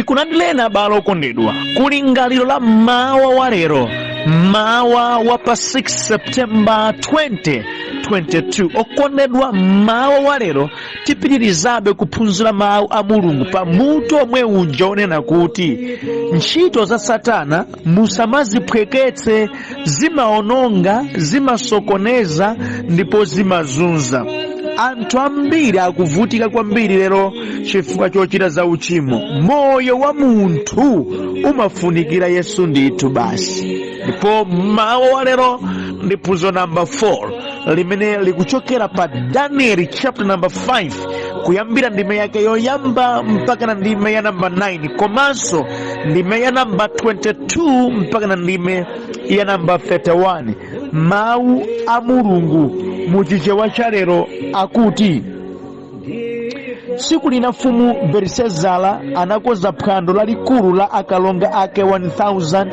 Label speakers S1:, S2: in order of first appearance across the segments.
S1: Ndikulandireni abale okondedwa kulingaliro la mmawa wa lero, mmawa wa pa 6 September 2022. Okondedwa, mmawa wa lero tipitirizabe kuphunzira mawu a Mulungu pa mutu omwe uja onena kuti ntchito za Satana musamaziphweketse, zimaononga, zimasokoneza ndipo zimazunza. Anthu ambiri akuvutika kwambiri lero chifukwa chochita za uchimo. Moyo wa munthu umafunikira Yesu ndithu basi. Ndipo mmawa wa lero ndi phunziro namba 4 limene likuchokera pa Daniel chapter number 5, kuyambira ndime yake yoyamba mpaka na ndime ya namba 9, komanso ndime ya namba 22 mpaka na ndime ya namba 31. Mawu a Mulungu muchichewa cha lero akuti, tsiku lina mfumu Belisezara anakonza phwando lalikulu la akalonga ake 1000,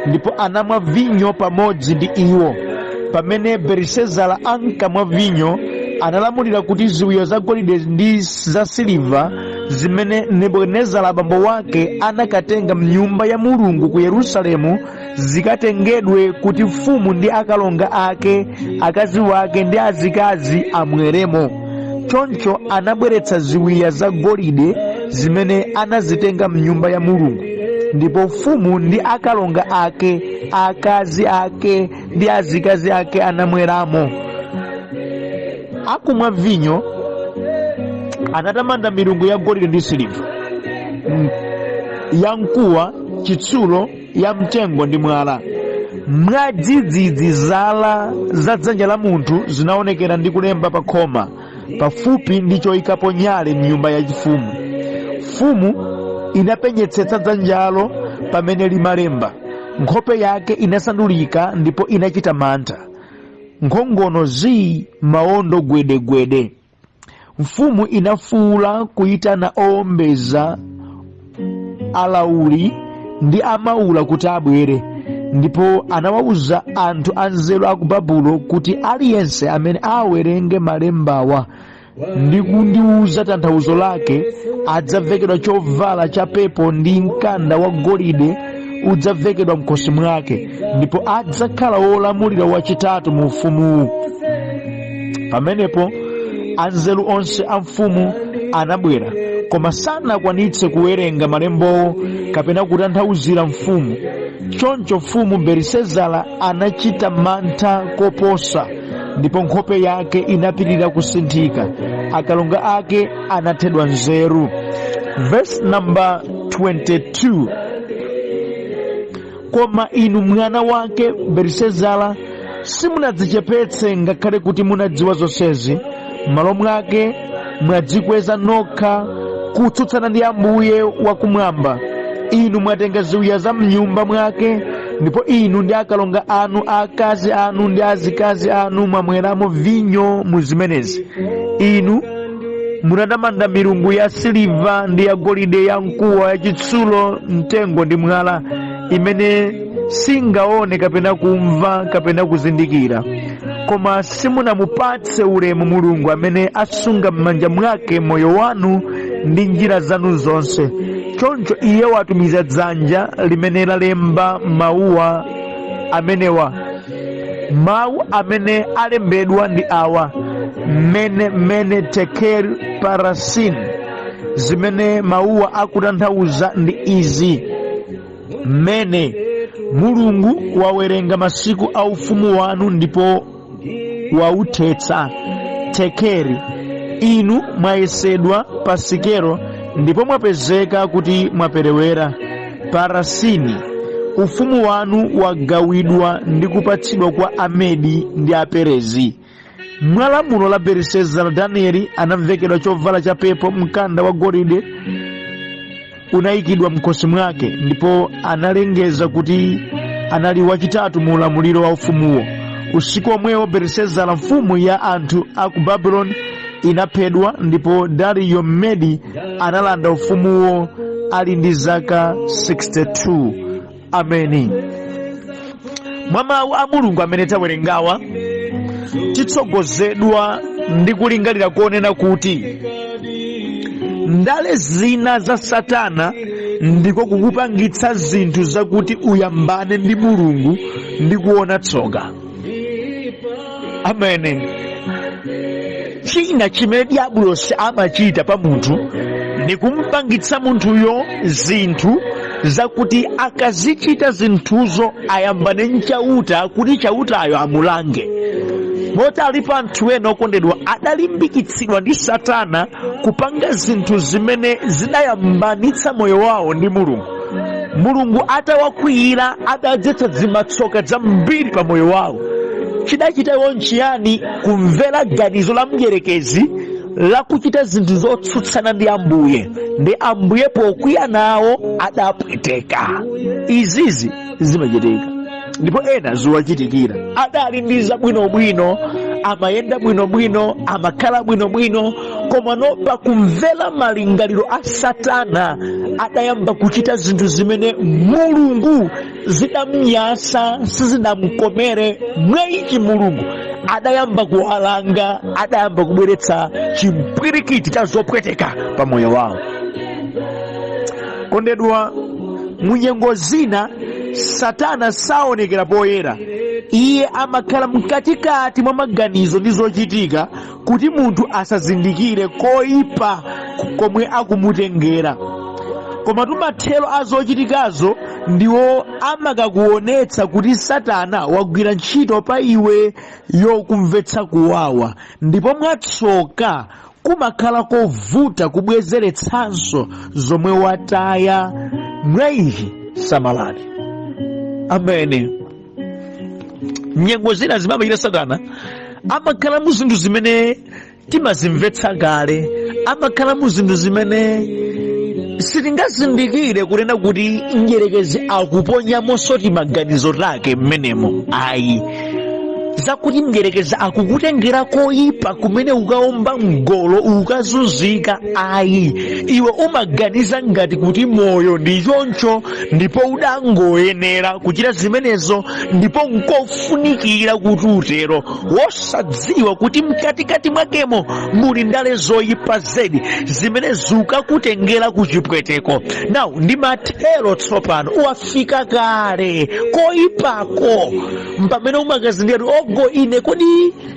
S1: ndipo anamwa vinyo pamodzi ndi iwo. Pamene Belisezara ankamwa vinyo, analamulira kuti ziwiya zagolide ndi zasiliva zimene Nebukadinezara abambo wake anakatenga mnyumba ya Mulungu ku Yerusalemu zikatengedwe, kuti mfumu ndi akalonga ake, akazi wake ndi azikazi amweremo. Choncho anabweretsa ziwiya zagolide zimene anazitenga mnyumba ya Mulungu, ndipo mfumu ndi akalonga ake, akazi ake ndi azikazi ake anamweramo. Akumwa vinyo, anatamanda milungu ya golide ndi siliva, ya mkuwa, chitsulo, ya mtengo ndi mwala. Mwadzidzidzi zala za dzanja la munthu zinaonekera ndi kulemba pa khoma pafupi ndi choyikapo nyale mnyumba yachifumu. Mfumu inapenyetsetsa dzanjalo pamene limalemba. Nkhope yake inasandulika ndipo inachita mantha, nkhongono zii, mawondo gwedegwede. Mfumu inafuwula kuyitana owombeza, alawuli ndi amaula kuti abwere, ndipo anawawuza anthu anzeru a ku Babulo kuti aliyense amene awerenge malembawa ndi kundiwuza tanthauzo lake adzavekedwa chovala cha pepo ndi mkanda wa golide udzavekedwa mkhosi mwake, ndipo adzakhala wolamulira wachitatu mu ufumuwu. Pamenepo anzeru onse a mfumu anabwera, koma sanakwanitse kuwerenga malembowo kapena kutanthauzira mfumu. Choncho mfumu Belisezara anachita mantha koposa, ndipo nkhope yake inapitirira kusinthika. Akalonga ake anathedwa nzeru. Verse number 22: Koma inu, mwana wake Belisezara, simunadzichepetse ngakhale kuti munadziwa zonsezi. M'malo mwake mwadzikweza nokha kutsutsana ndi Ambuye wakumwamba. Inu mwatenga ziwiya za mnyumba mwake, ndipo inu ndi akalonga anu, akazi anu ndi azikazi anu mwamweramo vinyo mu zimenezi. Inu munatamanda milungu ya siliva ndi ya golide, ya mkuwa, ya chitsulo, mtengo ndi mwala, imene singaone kapena kumva kapena kuzindikira. Koma simunamupatse ulemu Mulungu amene asunga m'manja mwake moyo wanu ndi njira zanu zonse. Choncho iye watumiza dzanja limene lalemba mawuwa amenewa. Mawu amene alembedwa ndi awa: mene mene tekel parasin. Zimene mawuwa akutanthauza ndi izi: mene, Mulungu wawerenga masiku a ufumu wanu ndipo wauthetsa. Tekeri, inu mwayesedwa pa sikelo ndipo mwapezeka kuti mwaperewera. Parasini, ufumu wanu wagawidwa ndi kupatsidwa kwa Amedi ndi Aperezi. Mwa lamulo la Belisezara, Danieli anavekedwa chovala cha pepo, mkanda wa golide unayikidwa mkhosi mwake, ndipo analengeza kuti anali wachitatu mu ulamuliro wa ufumuwo. Usiku omwewo Belisezara, mfumu ya anthu a ku Babuloni, inaphedwa, ndipo Dariyo Mmedi analanda ufumuwo ali ndi zaka 62. Ameni. Mwa mawu a Mulungu amene tawerengawa, titsogozedwa ndi kulingalira konena kuti ndale zina za Satana Ndiko kukupangitsa zinthu zakuti uyambane ndi Mulungu ndi kuona tsoka. Amene china chimene diabulosi amachita pa munthu ndi kumpangitsa munthuyo zinthu zakuti akazichita zinthuzo ayambane nchauta kuti Chautayo amulange. Moti alipo anthu ena, okondedwa, adalimbikitsidwa ndi Satana kupanga zinthu zimene zidayambanitsa moyo wawo ndi Mulungu. Mulungu atawakwiyira, adadzetsa zimatsoka zambiri pa moyo wawo. Chidachitawo nchiyani? Kumvera ganizo la mdyerekezi lakuchita zinthu zotsutsana ndi Ambuye, ndi Ambuye pokwiya nawo adapweteka. Izizi zimachitika ndipo ena ziwachitikira. Adali ndi zabwinobwino, amayenda bwinobwino, amakhala bwinobwino, komano pakumvera malingaliro a Satana adayamba kuchita zinthu zimene Mulungu zidamnyasa, sizidamkomere. Mwaichi Mulungu adayamba kuwalanga, adayamba kubweretsa chimpwirikiti cha zopweteka pa moyo wawo. Kondedwa, munyengo zina Satana saonekera poyera. Iye amakhala mkatikati mwa maganizo ndi zochitika kuti munthu asazindikire koyipa komwe akumutengera, komatu mathero a zochitikazo ndiwo amakakuonetsa kuti Satana wagwira ntchito pa iwe yokumvetsa kuwawa, ndipo mwatsoka kumakhala kovuta kubwezeretsanso zomwe wataya. Mwa ichi samalani. Amene nyengo zina zimamachita Satana, amakhala mu zinthu zimene timazimvetsa kale, amakhala mu zinthu zimene sitingazindikire kunena kuti mdyerekezi akuponyamonso timaganizo take mmenemo. Ayi, zakuti mdyerekezi akukutengera koyipa kumene ukaomba mgolo, ukazunzika, ayi. Iwe umaganiza ngati kuti moyo ndi choncho ndipo udangoyenera kuchita zimenezo ndipo nkofunikira kuti utero, wosadziwa kuti mkatikati mwakemo muli ndale zoyipa zedi zimene zikakutengera ku chipweteko. Now ndi mathero tsopano, wafika kale koyipako, mpamene umakazindikira kuti, "Ogo ine, kodi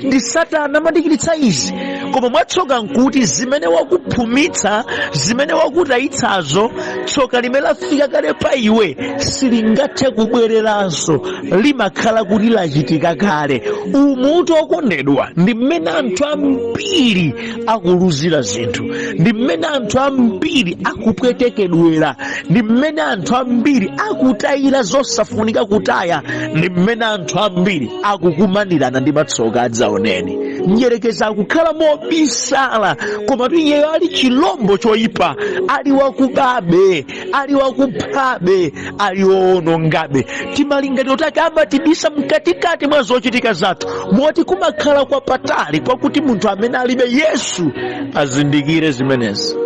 S1: ndi Satana amandichititsa izi?" Koma mwatsoka nkuti zimene wakuphumitsa, zimene wakutayitsazo, tsoka limene lafika kale pa iwe silingathe kubwereranso, limakhala kuti lachitika kale. Umutu, okondedwa, ndi mmene anthu ambiri akuluzira zinthu, ndi mmene anthu ambiri akupwetekedwera, ndi mmene anthu ambiri akutayira zosafunika kutaya, ndi mmene anthu ambiri akukumanirana ndi matsoka adzaoneni. Mdyerekezi akukhala mobisala, komatu iyeyo ali chilombo choyipa, ali wakubabe, ali wakuphabe, ali woonongabe. Timalingaliro take amatibisa mkatikati mwa zochitika zathu, moti kumakhala kwa patali kwakuti munthu amene alibe Yesu azindikire zimenezi.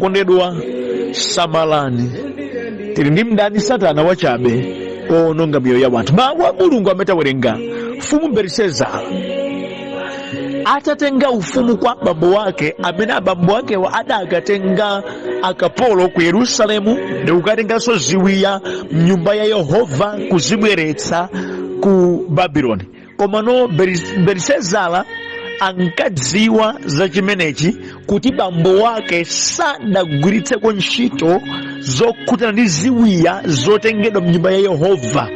S1: Kondedwa, samalani. Tili ndi mdani Satana wachabe owononga miyoyo ya wanthu. Mawu a Mulungu amene tawerenga, mfumu Belisezara atatenga ufumu kwa abambo wake, amene abambo akewo adakatenga akapolo ku Yerusalemu ndi kukatenganso ziwiya mnyumba ya Yehova kuzibweretsa ku Babuloni. Komano Belisezara ankadziwa za chimenechi, kuti bambo wake sadagwiritseko ntchito zokhudzana ndi ziwiya zotengedwa mnyumba ya Yehova.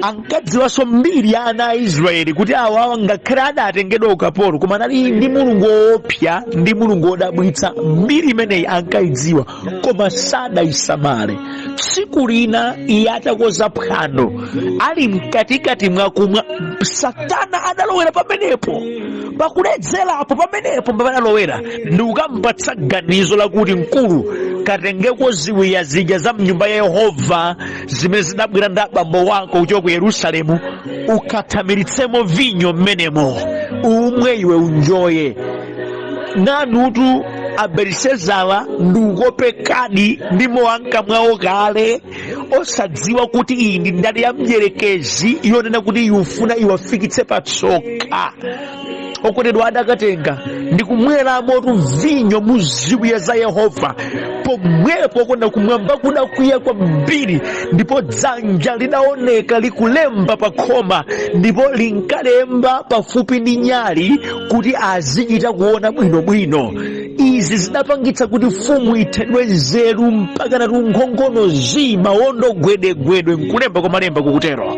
S1: Ankadziwanso mbiri ya ana a Israeli, kuti awawa ngakhale adatengedwa ukapolo, koma anali ndi Mulungu woopsa ndi Mulungu wodabwitsa. Mbiri imeneyi ankayidziwa, koma sadayisamale. Tsiku lina iye atakoza phwando, ali mkatikati mwakumwa, Satana adalowera pamenepo, pakuledzerapo pamenepo pamene adalowera ndi kukampatsa ganizo lakuti, "Mkulu, katengeko ziwiya zija za mnyumba ya Yehova zimene zidabwera ndi abambo wako kuchoka ku Yerusalemu, ukathamiritsemo vinyo mmenemo, umwe iwe, unjoye." Nanutu Abelisezara ndikukopekadi ndi mowa mkamwawo kale, osadziwa kuti iyi ndi ndale ya mdyerekezi yonena kuti iwufuna iwafikitse patsoka. Okondedwa, adakatenga ndi kumweramo vinyo mu ziwiya za Yehova pomwepo. Okondedwa, kumwamba kudakwiya kwambiri, ndipo dzanja lidaoneka likulemba pa khoma, ndipo linkalemba pafupi ndi nyali kuti azichita kuona bwinobwino. Izi zidapangitsa kuti mfumu ithedwe nzeru, mpaka natu nkhongono zi mawondo gwedegwedwe, nkulemba kwa malemba kukutero.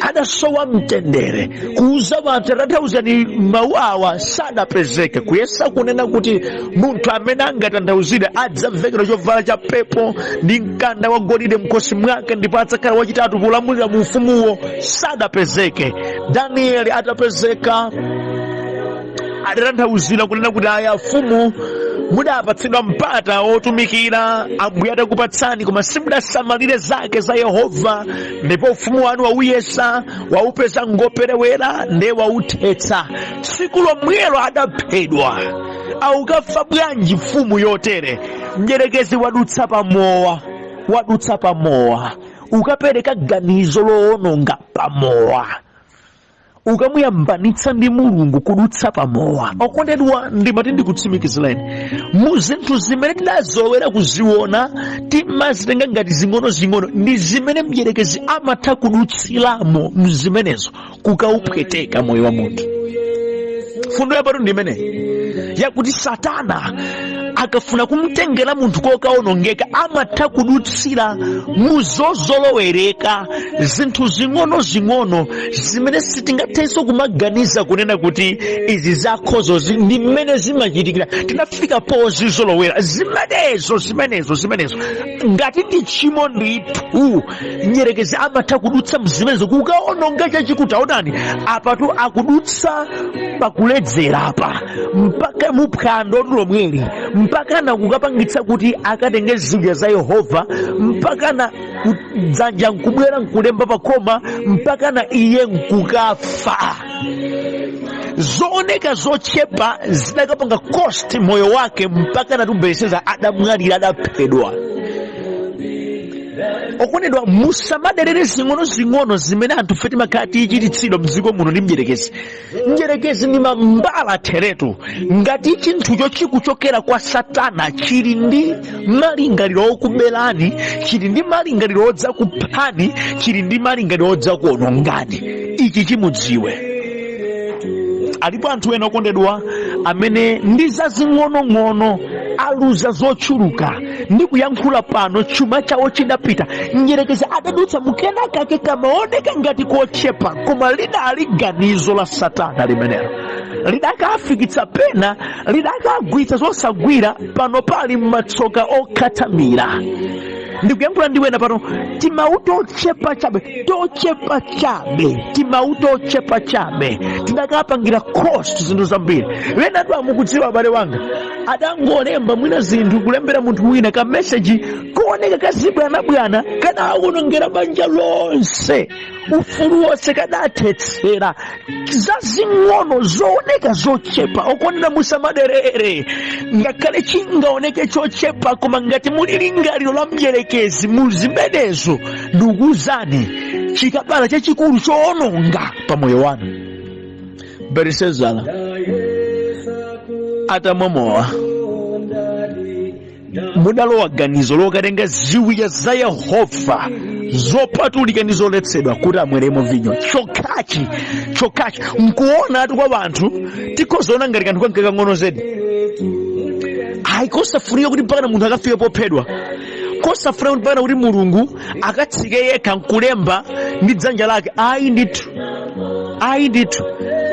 S1: Adasowa mtendere kuuza anthu, "Atanthauzani mawu awa." Sadapezeke. Kuyesa kunena kuti munthu amene angatanthauzire adzavekedwa chovala cha pepo ndi mkanda wa golide mkhosi mwake, ndipo adzakhala wachitatu polamulira mu ufumuwo, sadapezeke. Danieli atapezeka, adatanthauzira kunena kuti, "Aya mfumu, mudapatsidwa mpata wotumikira Ambuye atakupatsani, koma simudasamalire zake za Yehova, ndipo ufumu wanu wauyesa, waupeza ngoperewera, nde wauthetsa." Tsiku lomwelo adaphedwa. Aukafa bwanji mfumu yotere? Mdyerekezi wadutsa pamowa, wadutsa pamowa, ukapereka ganizo lowononga pamowa, ukamuyambanitsa ndi Mulungu kudutsa pamowa. Okondedwa, ndimati ndikutsimikizireni, mu zinthu zimene tidazolowera kuziona, timazitenga ngati zing'ono-zing'ono, ndi zimene mdyerekezi amatha kudutsiramo mzimenezo kukaupweteka moyo wa munthu. Fundo yapatu ndi imeneyi, yakuti Satana akafuna kumtengera munthu kokaonongeka, amatha kudutsira muzozolowereka, zinthu zing'ono-zing'ono zimene sitingathenso kumaganiza kunena kuti izi zakhozo ndi mmene zimachitikira. Tinafika pozizolowera zimenezo, zimenezo, zimenezo ngati ndi tchimo ndithu. Mdyerekezi amatha kudutsa mzimenezo kukaononga chachikulu. Taonani apatu, akudutsa pakuledzera apa mpaka muphwando lomweli, mpaka na kukapangitsa kuti akatenge ziwiya za Yehova, mpaka na dzanja nkubwera nkulemba pakhoma, mpaka na iye nkukafa. Zooneka zochepa zidakapanga cost moyo wake, mpaka na Beliseza adamwalira, adaphedwa. Okondedwa, musamaderere zing'ono-zing'ono zimene anthu fe timakhala tichititsidwa mdziko muno ndi mdyerekezi. Mdyerekezi ndi mambala theretu. Ngati chinthucho chikuchokera kwa Satana, chili ndi malingaliro okuberani, chili ndi malingaliro odzakuphani, chili ndi malingaliro odzakuonongani. Ichi chimudziwe. Alipo anthu ena, okondedwa, amene ndi zazing'onong'ono aluza zochuluka. Ndi kuyankhula pano, chuma chawo chidapita. Mdyerekezi adadutsa mukena kake kamaoneka ngati kochepa, koma lidali ganizo la Satana limenelo, lidakafikitsa pena, lidakagwitsa zosagwira. Pano pali matsoka okhathamira. Ndikuyankhula ndi wena pano, timawu tochepa chabe, tochepa chabe, timawu tochepa chabe tidakapangira cost zinthu zambiri. Wenatu amukudziwa, abale wanga, adangolemba mwina zinthu, kulembera munthu wina kameseji kooneka kazibwanabwana, kadawonongera banja lonse, ufulu wonse kadathetsera. Zazing'ono zooneka zochepa. Okondedwa, musamaderere ngakhale chingaoneke chochepa, koma ngati muli lingaliro la mdyerekezi mu zimenezo, ndikukuwuzani, chikabala chachikulu choononga pa moyo wanu. Belisezara atamwa mowa, mudalowa ganizo lokatenga ziwiya za Yehova zopatulika ndi zoletsedwa kuti amweremo vinyo. Chokhachi, chokhachi, nkuona atu kwa wanthu tikhozaona ngati kanthu kanke kang'ono zedi. Ayi, kosafunika kuti mpakana munthu akafike pophedwa, kosafunika kuti mpakana kuti Mulungu akatsike yekha nkulemba ndi dzanja lake. Ayi ndithu, ayi ndithu.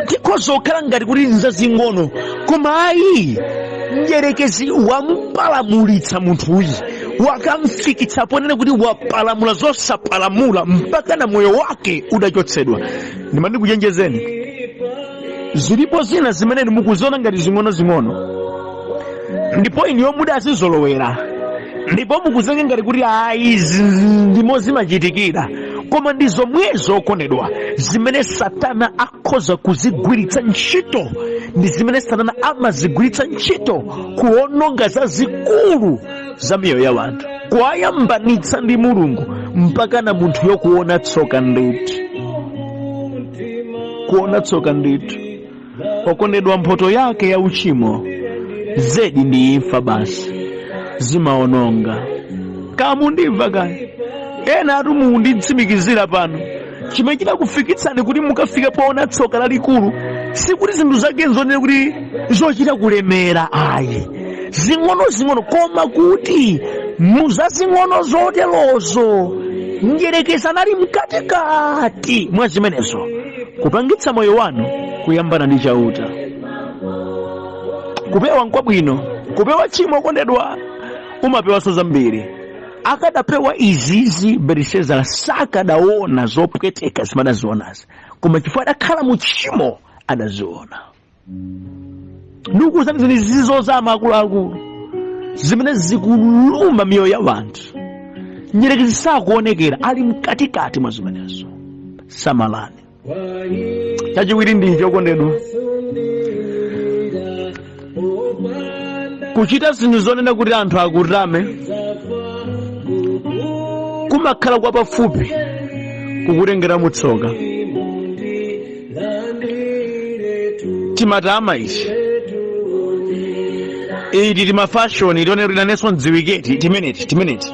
S1: Tikhoza kukhala ngati kuti nzazing'ono, koma ayi, mdyerekezi wampalamulitsa munthuyi, wakamfikitsa ponena kuti wapalamula zosapalamula, mpaka na moyo wake udachotsedwa. Ndimati ndikuchenjezeni, zilipo zina zimene mukuziona ngati zing'ono-zing'ono, ndipo iniyo mudazizolowera, ndipo mukuzenga ngati kuti ayi, ndimo zimachitikira, koma ndi zomwezo, okondedwa, zimene Satana akhoza kuzigwiritsa ntchito, ndi zimene Satana amazigwiritsa ntchito kuononga zazikulu za miyoyo ya wanthu, kuwayambanitsa ndi Mulungu, mpaka na munthu yokuona tsoka ndithu, kuona tsoka ndithu. Okondedwa, mphoto yake ya uchimo zedi ndi imfa basi, zimaononga. Kamundimva kani? Ena atu munditsimikizira pano, chimene chinakufikitsani kuti mukafike poona tsoka lalikulu sikuti zinthu zake nzonena kuti zochita kulemera ayi, zing'ono-zing'ono, koma kuti muzazing'ono zoterozo mdierekezi anali mkatikati mwa zimenezo kupangitsa moyo wanu kuyambana ndi Chauta. Kupewa nkwabwino, kupewa tchimo okondedwa umapewanso zambiri. Akadapewa izizi Belisezara sakadaona zopweteka zimene adazionazi, koma chifukwa adakhala mu tchimo adaziona. Ndikukuwuzani zinthu izi zozama akuluakulu zimene zikuluma miyoyo ya wanthu. Mdierekezi sakuonekera, ali mkatikati mwa zimenezo. Samalani. Chachiwiri ndi ichi okondedwa, kuchita zinthu zonena kuti anthu akutame kumakhala kwa pafupi kukutengera mutsoka. Timatama ichi iti timafashoni tionera kuti nanenso ndziwiketi timeneti timeneti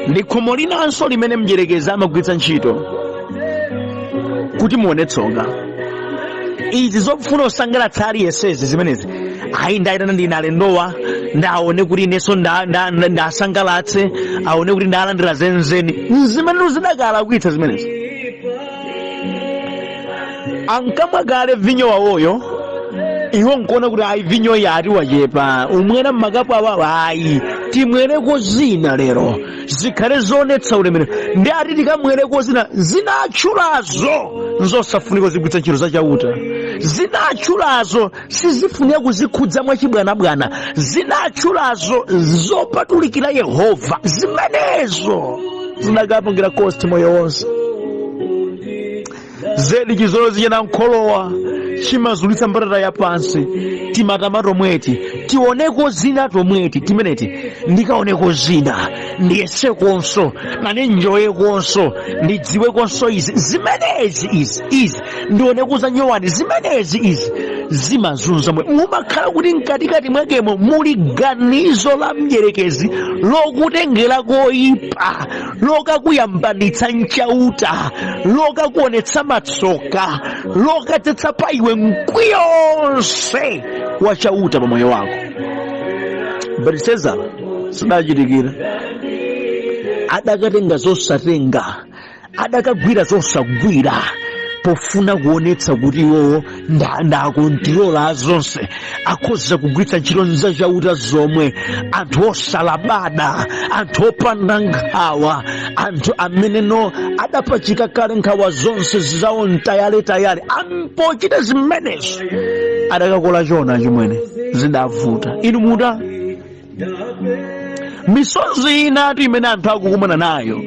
S1: ndi khomo linanso limene mdierekezi amagwiritsa ntchito kuti muone tsoka. Izi zofuna kusangalatsa aliyesezi zimenezi, ayi ndayitana ndine alendowa ndaone kuti inenso ndasangalatse, aone kuti ndalandira zenizeni, zimene zidakalakwitsa zimenezi. Ankamwa kale vinyo wawoyo, iwo nkuona kuti ayi vinyo yati wachepa, umwera mmakapu awawo, ayi timwereko zina lero zikhale zoonetsa ulemerero, ndi ati tikamwereko zina. Zinatchulazo nzosafunika kuzigwiritsa ntchito zachauta, zinatchulazo sizifunika kuzikhudza mwachibwanabwana, zinatchulazo zopatulikira Yehova, zimenezo zinakapangira cost moyo wonse. Zedi chizolowezi cha namkholowa chimazulitsa mbatata ya pansi. Timatama tomweti, tioneko zina tomweti timeneti, ndikaoneko zina, ndiyesekonso nane, njoyekonso, ndidziwekonso izi zimenezi izi izi, ndioneko za nyowani zimenezi izi, zimazunza moyo. Mumakhala kuti mkatikati mwakemo muli ganizo la mdyerekezi lokutengera koyipa, lokakuyambanitsa nchauta, lokakuonetsa matsoka, lokadzetsa pa iwe mkwiyo wonse wa Chauta pa moyo wako. Belisezara zidachitikira, adakatenga zosatenga, adakagwira zosagwira, pofuna kuonetsa kuti iwowo ndakontirola zonse, akhoza kugwiritsa ntchito nzachauta zomwe. Anthu osalabada, anthu opanda nkhawa, anthu amene no adapachika kale nkhawa zonse zawo mtayaletayale, ampochita zimenezo adakakola chona chimwene, zidavuta. Inu muta misozi inatu imene anthu akukumana nayo,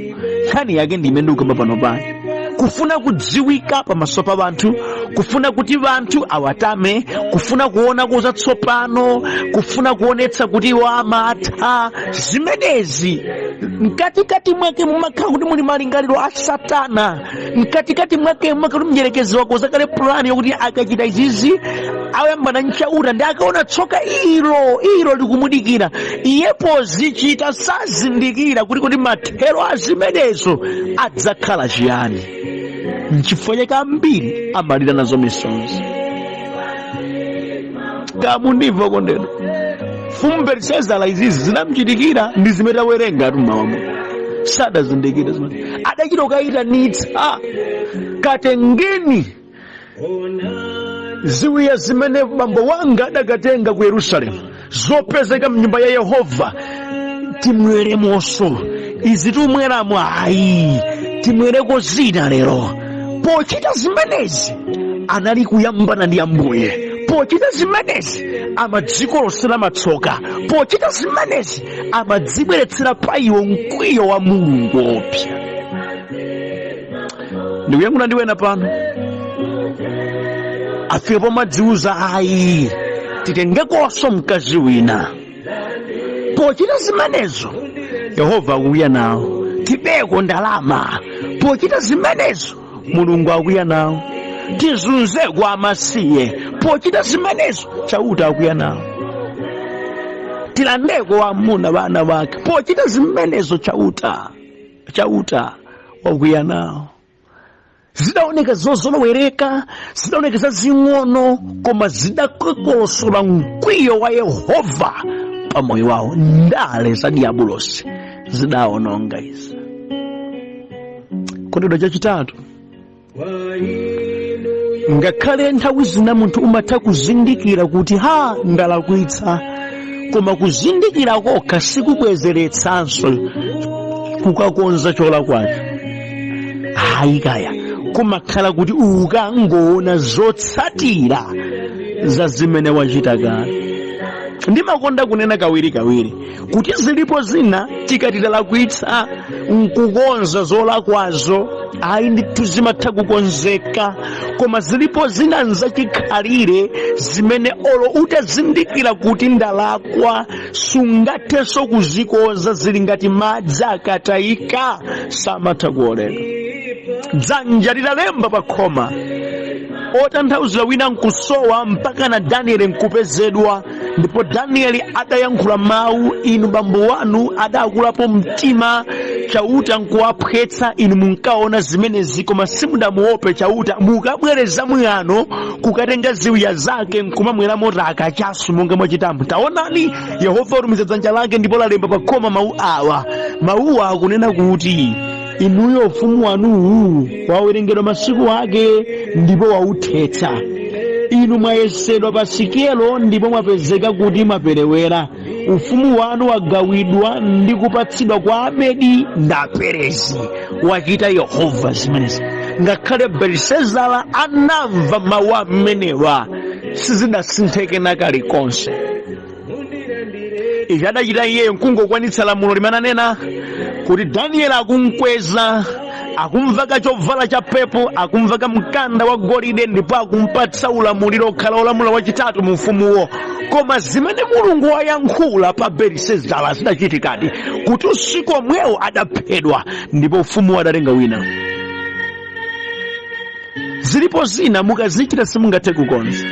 S1: nkhani yake ndi imene ndikukamba pano pano, kufuna kudziwika pamaso pa anthu, kufuna kuti anthu awatame, kufuna kuona zatsopano, kufuna kuonetsa kuti iwo amatha. Zimenezi mkatikati mwake mumakhala kuti muli malingaliro a Satana, mkatikati mwake mumakhala kuti mdyerekezi wakonza kale pulani yokuti akachita izizi ayambana nchauta, ndi akaona tsoka ilo ilo likumudikira iye pozichita, sazindikira kuti kuti mathero a zimenezo adzakhala chiyani. Nchifukwa chake ambiri amalira nazo misozi. Kamundimva okondedwa? Mfumu Belisezara izizi zinamchitikira, ndi zimene tawerenga atu mmawamo. Sadazindikire zimene adachita, kukayitanitsa, katengeni ziwiya zimene bambo wanga adakatenga ku Yerusalemu zopezeka mnyumba ya Yehova, timweremonso izi tumweramo, ayi timwereko zina lero. Pochita zimenezi anali kuyambana ndi Ambuye, pochita zimenezi amadzikolosera matsoka, pochita zimenezi amadzibweretsera pa iwo mkwiyo wa Mulungu woopsa. Ndikuyankhula ndi wena pano afika pomadziuza, ayi titengekonso mkazi wina. Pochita zimenezo Yehova akukwiya nawo. Tibeko ndalama. Pochita zimenezo Mulungu akwiya nawo. Tizunzeko amasiye. Pochita zimenezo Chauta akwiya nawo. Tilandeko amuna vana vake. Pochita zimenezo Chauta wakwiya nawo. Zidaoneka zozolowereka, zidaoneka zazing'ono, koma zidakokosola mkwiyo wa Yehova pa moyo wawo. Ndale za diabulosi zidaononga izi. Kondedwa, chachitatu, ngakhale nthawi zina munthu umatha kuzindikira kuti ha, ndalakwitsa, koma kuzindikira kokha sikubwezeretsanso kukakonza cholakwacho. Hayi kaya, kumakhala kuti ukangoona zotsatira za zimene wachita kale. Ndimakonda kunena kawirikawiri kuti zilipo zina tikati talakwitsa nkukonza zolakwazo, ayi ndithu, zimatha kukonzeka. Koma zilipo zina nzachikhalire zimene olo utazindikira kuti ndalakwa sungathenso kuzikonza. Zili ngati madzi akatayika samatha kuoleka. Dzanja litalemba pa khoma, otanthauzira wina nkusowa, mpaka na Danieli nkupezedwa. Ndipo Danieli adayankhula mawu, inu bambo wanu adakulapo mtima, Chauta nkuwaphwetsa. Inu munkaona zimenezi koma simudamuope Chauta. Mukabwereza mwano kukatenga ziwiya zake nkumamweramo kachasu monga mwachitamu. Taonani, Yehova watumiza dzanja lake ndipo lalemba pa khoma mawu awa. Mawuwa akunena kuti inuyo ufumu wanuwu wawerengedwa masiku ake ndipo wauthetsa. Inu mwayesedwa pa sikelo ndipo mwapezeka kuti mwaperewera. Ufumu wanu wagawidwa ndi kupatsidwa kwa Amedi ndi Aperezi. Wachita Yehova zimenezi. Ngakhale Belisezara anamva mawu amenewa, sizidasintheke nakalikonse. Ichi adachita iyeyo nkungokwanitsa lamulo limene anena kuti Danieli akumkweza, akumveka chovala cha purple, akumveka mkanda wa golide, ndipo akumpatsa ulamuliro okhala olamula wachitatu mu ufumuwo. Koma zimene Mulungu wayankhula pa Belisezara zidachitikadi, kuti usiku omwewo adaphedwa ndipo ufumuwo adatenga wina. Zilipo zina mukazichita simungathe kukonza.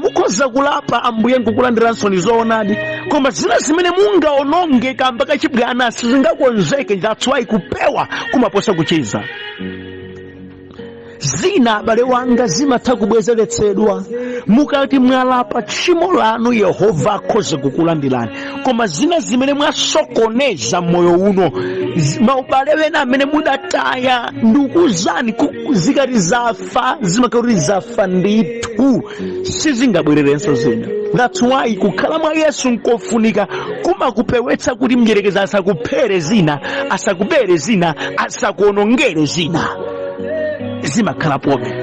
S1: Mukhoza kulapa, Ambuye nkukulandiranso, ni zoonadi, koma zina zimene mungaononge kamba kachibwana sizingakonzeke. That's why kupewa kumaposa kuchiza. Zina, abale wanga, zimatha kubwezeretsedwa. Mukati mwalapa tchimo lanu, Yehova akhoza kukulandirani. Koma zina zimene mwasokoneza moyo uno, maubale wena amene mudataya, ndikuzani, zikati zafa zimakhala kuti zafa ndithu, sizingabwererenso zina. That's why kukhala mwa Yesu nkofunika, kumakupewetsa kuti mdyerekezi asakuphere zina, asakubere zina, asakuonongere zina. Zimakhala pobe.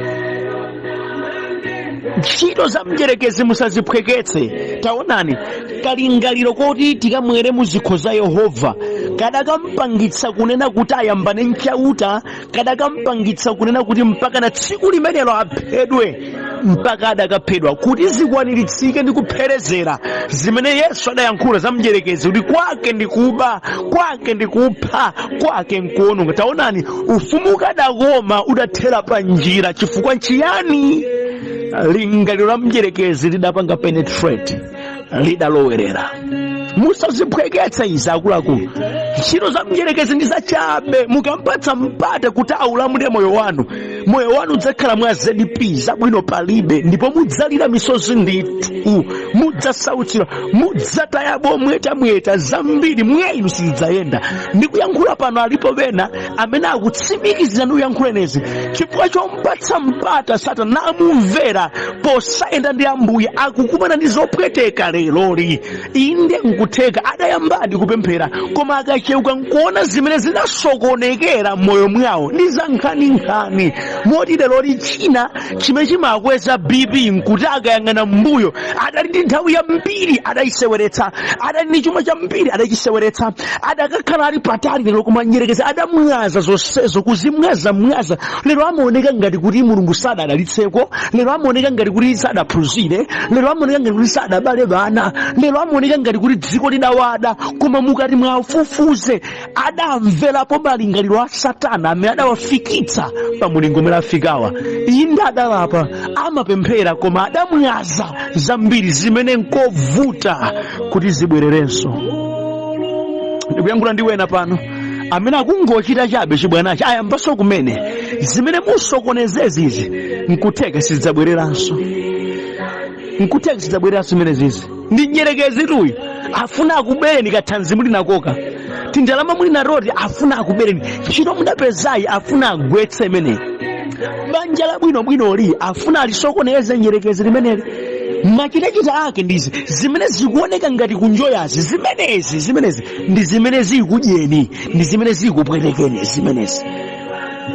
S1: Ntchito za mdyerekezi musaziphweketse. Taonani, kalingaliro koti tikamwere mu zikho za Yehova kadakampangitsa kunena kuti ayambane nchauta, kadakampangitsa kunena kuti mpaka na tsiku limenelo aphedwe, mpaka adakaphedwa kuti zikwaniritsike ndi kupherezera zimene Yesu adayankhula za mdyerekezi, kuti kwake ndi kuba, kwake ndi kupha, kwake nkuononga. Taonani, ufumu ukadakoma udathera pa njira. Chifukwa nchiyani? Lingaliro la mdyerekezi lidapanga penetrate, lidalowerera. Musaziphweketse izi, akuluakulu. Ntchito za mdyerekezi ndi zachabe. Mukampatsa mpata kuti aulamulire moyo wanu, moyo wanu udzakhala mwa ZP, zabwino palibe, ndipo mudzalira misozi ndithu, mudzasautsidwa, mudzataya bomwetamweta zambiri, mwa inu sizidzayenda. Ndikuyankhula pano alipo pena amene akutsimikizira ndi kuyankhula chifukwa chompatsa mpata Satana namumvera posayenda ndi Ambuye, akukumana ndi zopweteka leroli. Inde, nkutheka adayambadi kupemphera, koma akacheuka nkuona zimene zinasokonekera m'moyo mwawo ndi za nkhaninkhani, moti leroli china chimene chimakweza BP nkuti akayang'ana m'mbuyo, adali ndi nthawi yambiri adayiseweretsa, adali ndi chuma chambiri adachiseweretsa, adakakhala ali patali lero, koma nyerekezi adamwaza zonsezo, kuzimwazamwaza. Lero amaoneka ngati kuti Mulungu sadadalitseko, lero amaoneka ngati kuti sadaphunzire, lero amaoneka ngati kuti sadabale bana, lero amaoneka ngati kuti dziko lidawada. Koma mukati mwafufuze, adamverapo malingaliro a Satana amene adawafikitsa pa mulingo umene. lomwe lafikawa. Inde adalapa, amapemphera, koma adamwaza zambiri zimene nkovuta kuti zibwererenso. Ndikuyankhula ndi wena pano amene akungochita chabe chibwanachi, ayambanso kumene. Zimene musokonezezizi nkutheka sizidzabwereranso, nkutheka sizidzabwereranso. Zimenezizi ndi mdyerekezi tuyu, afuna akubereni kathanzi muli nakoka, tindalama muli natoti afuna akubereni, ntchito mudapezayi afuna agwetse imeneyi, banja labwinobwinoli afuna alisokoneze mdyerekezi limeneli. Machitachita ake ndizi zimene zikuoneka ngati kunjoyazi, zimenezi ndi zimene zikudyeni, ndi zimene zikupwetekeni. Zimenezi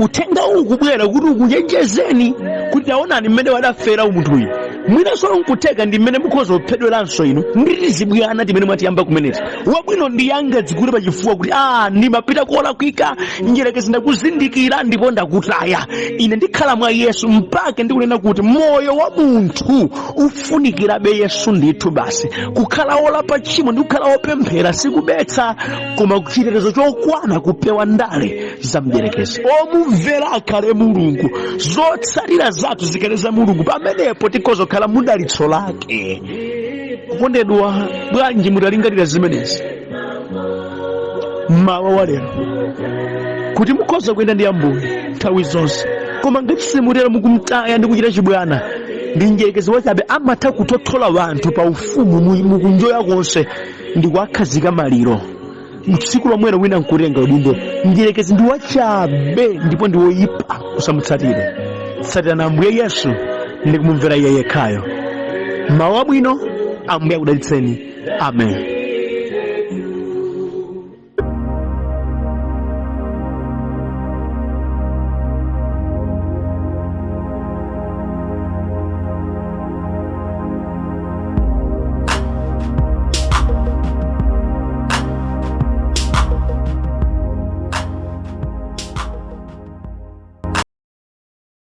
S1: uthenga uwu ukubwera kuti ukuchenjezeni kuti taonani mmene wadafera umunthuyu. Mwinanso nkutheka ndi mmene mukhoza kuphedweranso inu ndi tizibwana timene mwatiyamba kumeneti. Wabwino ndi angadzigwire pachifuwa kuti a ndimapita kolakwika, njerekezi ndakuzindikira ndipo ndakutaya, ine ndikhala mwa Yesu. Mpake ndikunena kuti moyo wa munthu ufunikirabe Yesu ndithu basi. Kukhala wolapa tchimo ndi kukhala wopemphera sikubetsa, koma chitetezo chokwana kupewa ndale za mdyerekezi. Omumvera akhale Mulungu, zotsatira zathu zikhale za Mulungu, pamenepo tikhoza kukhala mudalitso lake. Kukondedwa, bwanji mutalingalira zimenezi mmawa wa lero, kuti mukhoza kuyenda ndi Ambuye nthawi zonse, koma ngati simutero mukumtaya ndi kuchita chibwana, ndi mdyerekezi wachabe, amatha kuthothola wanthu pa ufumu mukunjoya konse ndi kuwakhazika maliro mtsiku lomwelo, wina nkutenga udindo. Mdyerekezi ndi wachabe ndipo ndi woyipa, usamutsatire. Tsatirani Ambuye Yesu ndi kumumvera iye yekhayo. Mawu abwino, Ambuye akudalitseni. Amen.